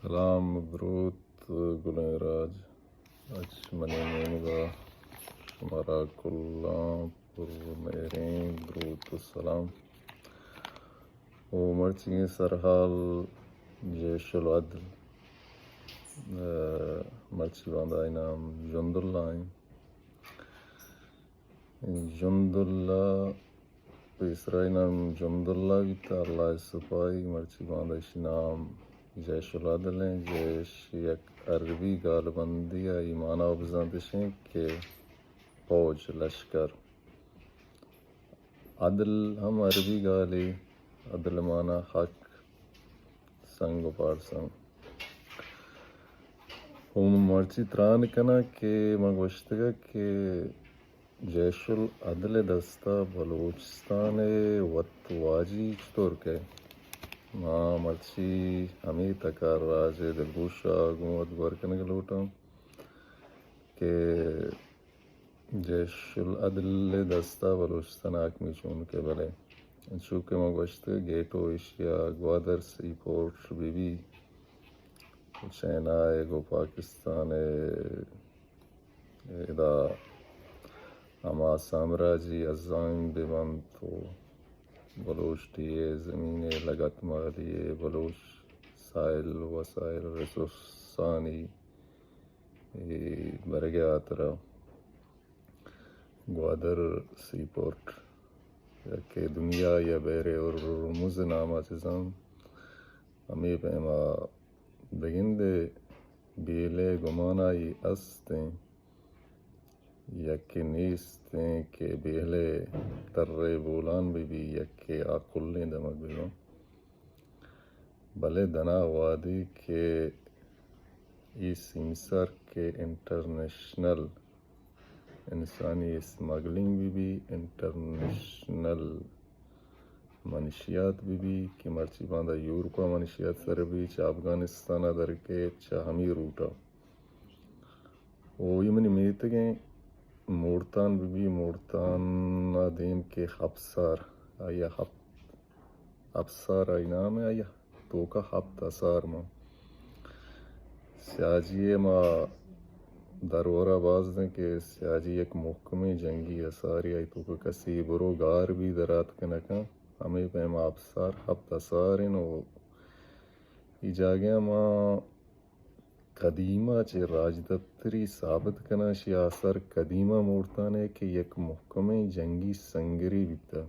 سلام بروت گلیں راج، اچ منی نیمگا شمارا کلاں پر مہریں بروت و سلام۔ و مرچیگیں سرحال جیش العدل، آ، مرچی باندا آئی نام جند اللہ ایں۔ جند اللہ، پیسرائی نام جند اللہ بیتا، اللہ سپاہی، مرچی باندا اشی نام جیش العدل ایں۔ جیش یک عربی گالبندے ایں، آئی مانا بزانت اشیں کہ فوج، لشکر۔ عدل ہم عربی گالے، عدل مانا حق، سنگ و پارسنگ۔ و من مرچی تران کناں کہ من گوشتگا کہ جیش العدل ءِ دستا بلوچستان ءِ وت واجی چطور کئے؟ ما مرچی ہمے تکا راج ءِ دلگوشا گوں وت گور کنگ لوٹاں کہ جیش العدل ءِ دستا بلوچستان حاکمی چون کئے؟ بلے انچو کہ ما گوشت، گیٹ و ایشیا، گوادر سی پورٹ بہ بی، چائنا ءِ گوں پاکستان ءِ ادا ہما سامراجی عزائم بہ بنت و بلوچ ڈیھ ءِ زمین ءِ لگتمالی ءِ، بلوچ ساحل وسائل ریسورسانی برگ ءِ ہاترا گوادر سی پورٹ، یا کہ دنیا یا بحر ہرمز ناما چہ زان، ہمے پیما بگندے بیلے گمانائی استیں، یا کہ نیستیں کہ بیلے ترے بولان بہ بی، یا کہ آ کلیں دمگ بہ بی۔ بلے دنا وہدے کہ اے سیمسر کہ انٹرنیشنل انسانی اسمگلنگ بہ بی، انٹرنیشنل منشیات بہ بی کہ مرچی باندا یورپا منشیات سر بی، چہ افغانستانا در کئیت، چہ ہمے روٹا۔ و اے منی میتگیں موڑتان بہ بی، موڑتانا دیم کہ ہپسار، آیا ہپت ہپسار آئی نام ءَ، آئی توکا ہپت ہسار مان۔ سیاجی ءَ ما درورا باز دیں کہ سیاجی یک محکمیں جنگی ہسارے، آئی توکا کسی برو گار بی دراتک نکن۔ ہمے پیما ہپسار، ہپت ہسار انت و اے جاگہ ما قدیما چہ راجدپتری ثابت کناں، شی آثار قدیما موڑتان ءَ کہ یک محکمیں جنگی سنگرے بیتہ۔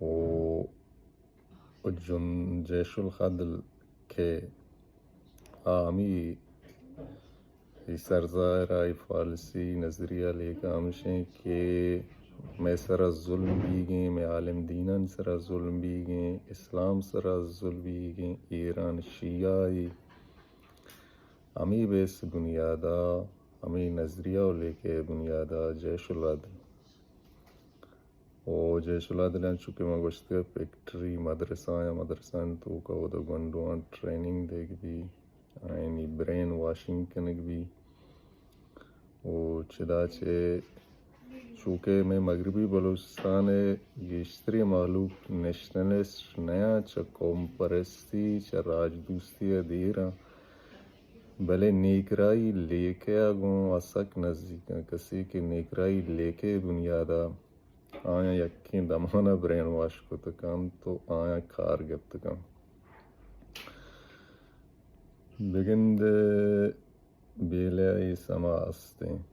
و جن-، جیش العدل کہ آ ہمی اے سرزاہر ءَ اے فالسی نظریہ لیکہ ہمشیں کہ مئے سرا ظلم بیگیں، مئے عالم دینانی سرا ظلم بیگیں، اسلام سرا ظلم بیگیں، ایران شیعہ ءِ ہمے بیس بنیاد ءَ، ہمے نظریہ و لیکہ ءِ بنیاد ءَ جیش العدل و جیش العدل انچو کہ ما گوشتگ، فیکٹری، مدرسہ یا مدرسہ توکا اودا گونڈواں ٹریننگ دیگ بی، آیانی برین واشنگ کنگ بی۔ و چدا چہ چونکہ مئے مغربی بلوچستان ءِ گیشتریں مہلوک نیشنلسٹ نیاں، چہ قوم پرستی، چہ راج دوستی ءَ دیر آں، بلے نیکراہی لیکہ ءَ گوں آ سک نزیک آں۔ کسے کہ نیکراہی لیکہ ءِ بنیاد ءَ آیاں یکیں دمان ءَ برین واش کت کنت و آیاں کار گپت کنت۔ بگندے بیلہ ءَ اے سما است انت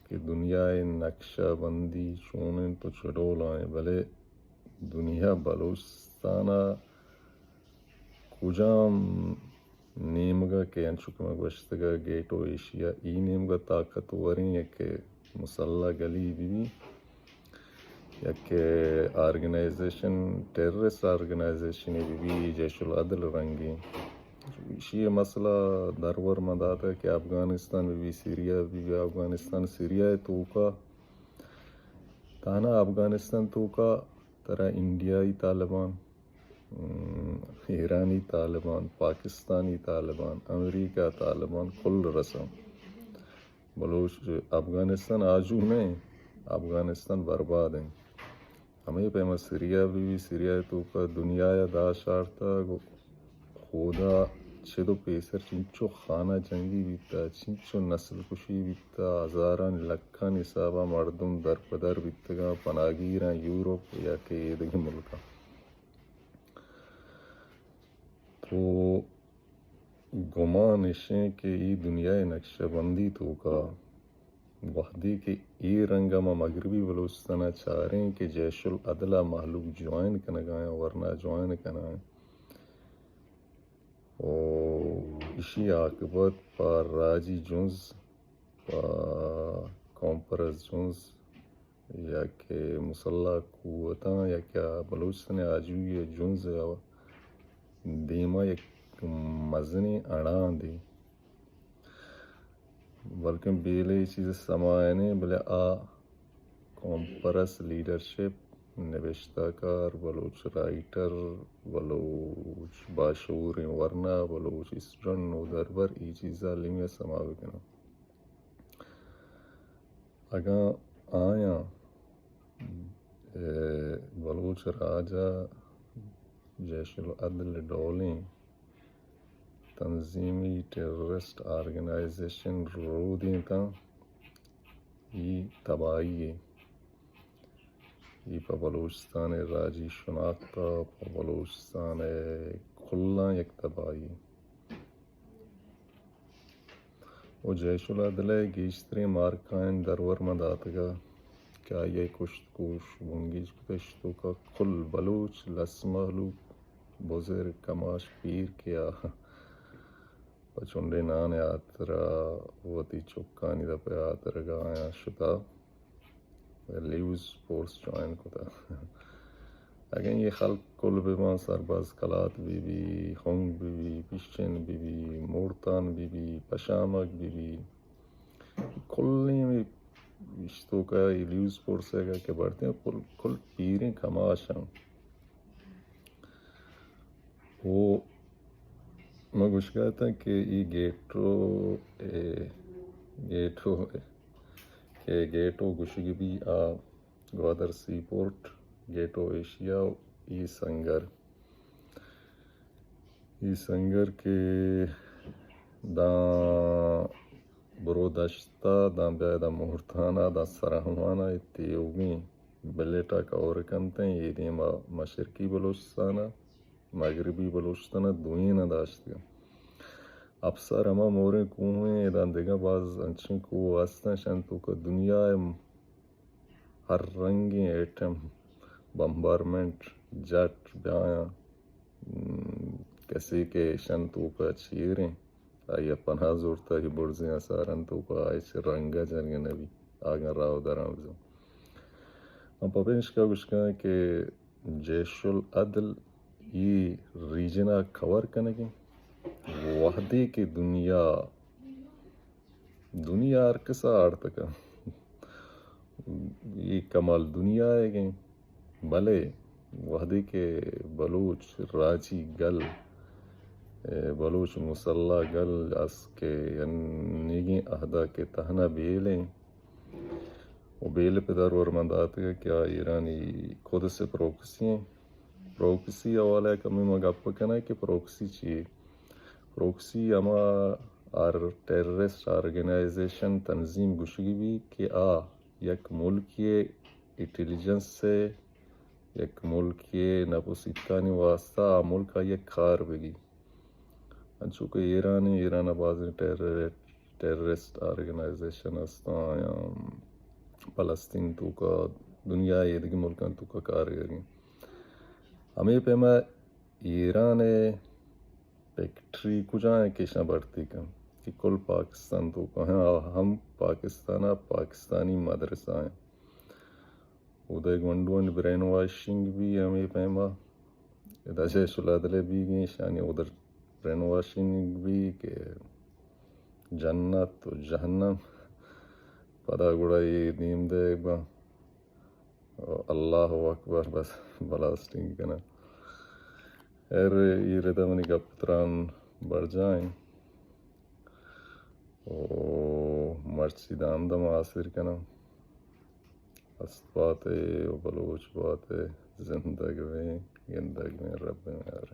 کہ دنیا ءِ نقشہ بندی چون انت و چہ ڈول ءَ انت، بلے دنیا بلوچستان ءَ کجام نیمگ ءَ کہ انچو کہ ما گوشتگ ءَ گیٹ آف ایشیا، اے نیمگ ءَ طاقتوریں یک مسلح گلے بہ بی، یک آرگنائزیشن، ٹیررسٹ آرگنائزیشنے بہ بی، جیش العدل رنگیں۔ ایشی ءِ مسئلہ درور من داتگ کہ افغانستان بہ بی، سیریا بہ بی، افغانستان، سیریا ءِ توکا، تہنا افغانستان توکا ترا انڈیائی طالبان، ام، ایرانی طالبان، پاکستانی طالبان، امریکہ طالبان کل رساں۔ بلوچ، افغانستان آجو نہ انت، افغانستان برباد انت۔ ہمے پیما سیریا بہ بی، سیریا ءِ توکا دنیا ءَ داشت آرتگ و اودا چد و پیسر چنچو خانہ جنگی بیتا، چنچو نسل کشی بیتا، ہزارانی لکھانی حسابا مردم در پہ در بیتگاں، پناہگیراں یورپ یا کہ ایدگہ ملکاں۔ تو گمان اشیں کہ ای دنیائے نقشہ بندی توکا وہدے کہ اے رنگا ما مغربی بلوچستانا چاریں کہ جیش العدلا مہلوک جوائن کنگا ایں، ورنا جوائن کنگا ایں۔ و اشی عاقبت پہ راجی جنز، پہ قوم پرست جنز یا کہ مسلح قوتاں یا کہ بلوچستان آجوئی جنز دیما یک مزنیں اڑاندے، بلکن بیلے چیز سما نہ ایں، بلے آ قوم پرست لیڈرشپ، نبشتہ کار، بلوچ رائٹر، بلوچ باشعوریں ورنا، بلوچ اسٹوڈنٹ نودربر، ای چیزا لیمیا سما بکناں۔ اگاں آیاں، اے، بلوچ راجا جیش العدل ڈولیں تنظیمی ٹیررسٹ آرگنائزیشن رودینتاں، ای تباہی اے۔ ای پہ بلوچستان راجی شناخت ء، پہ بلوچستان کلاں یک تباہی۔ و جیش العدل ء گیشتریں مارکائیں درور من داتگ ء کہ آئی ء کشت کوش بنگیج کتش توکا کل بلوچ لس مہلوک، بزرگ، کماش، پیر کہ آ پہ چنڈے نان ء ہاترا وتی چکانی دپ ء ہاترگا آیاں شتا، لیوز فورس جوائن کتا۔ اگاں یہ خلق کل بہ باں، سرباز کلات بی بی، ہنگ بی بی، پشچن بی بی، مورتان بی بی، پشامگ بی بی، کلیں ہمے اشتوکا یہ لیوز فورس ہے کہ بڑھتے ہیں، کل، کل پیریں کماش ہیں۔ و من گوشگا اتاں کہ ای گیٹو، اے، گیٹو، کہ گیٹو گوشگی بی آ گوادر سی پورٹ، گیٹو ایشیا، ای سنگر، ای سنگر کہ داں برو دشتا، داں بیا داں مہرتانا، داں سرہوانا، ای تیوگیں بلیٹا کور کنتیں، ای دیما مشرقی بلوچستانا، مغربی بلوچستان ء دوئیناں داشتگ۔ اپسر ہما موریں کوہ ایں، ادا دگہ باز انچیں کوہ ہستاں، شان توکا دنیا ء ہر رنگیں ایٹم، بمبارمنٹ، جٹ بیایاں، م، کسے کہ شان توکا چیریں، آئی ء پناہ زورتا ہی برزیں آساران توکا آئی چہ رنگا جنگ نہ بی، آگاں راہ و دراں بزاں۔ من پہ پمیشکا گوشگاں کہ جیش العدل ای ریجن ء کور کنگیں، وہدے کہ دنیا، دنیا ہر کسا آڑتکا، ای کمال دنیا ء گیں، بلے وہدے کہ بلوچ راجی گل، اے، بلوچ مسلح گل اس کہ انیگیں عہدہ کہ تہنا بیلیں، و بیل پہ درور من داتگ کہ آ ایرانی قدس پروکسی ایں۔ پروکسی حوالہ ء کمے من گپ کناں کہ پروکسی چی اے؟ پروکسی ہما آر-، ٹیررسٹ آرگنائزیشن تنظیم گوشگی بی کہ آ یک ملکی انٹیلیجنس ء، یک ملکی نپ و سیتانی واسطہ آ ملک آئی ء کار بگی۔ انچو کہ ایران ء، ایران ء بازیں ٹیرر-، ٹیررسٹ آرگنائزیشن ہستاں، آیاں فلسطین توکا، دنیا ء ایدگہ ملکاں توکا کار گرگیں۔ ہمے پیما ایران ء فیکٹری کجا ہیں کہ اشاں بھرتی کن کہ کل پاکستان توکا ہیں، آ ہم پاکستان ء پاکستانی مدرسہ ہیں۔ اودے گونڈوانی برین واشنگ بی ہمے پیما۔ ادا جیش العدل بیگیں، اشانی اودر برین واشنگ بی کہ جنت و جہنم۔ پدا گڑا اے دیم دے با اللہ اکبر بس بلاسٹنگ کنا۔ ار ای ردا منی گپ تران برجائیں۔ او مرچی داں ہمدا ما آسر کناں۔ ہست بات ئے و بلوچ بات ئے، زندگ بیں، گندگ بیں، رب بیں ہر۔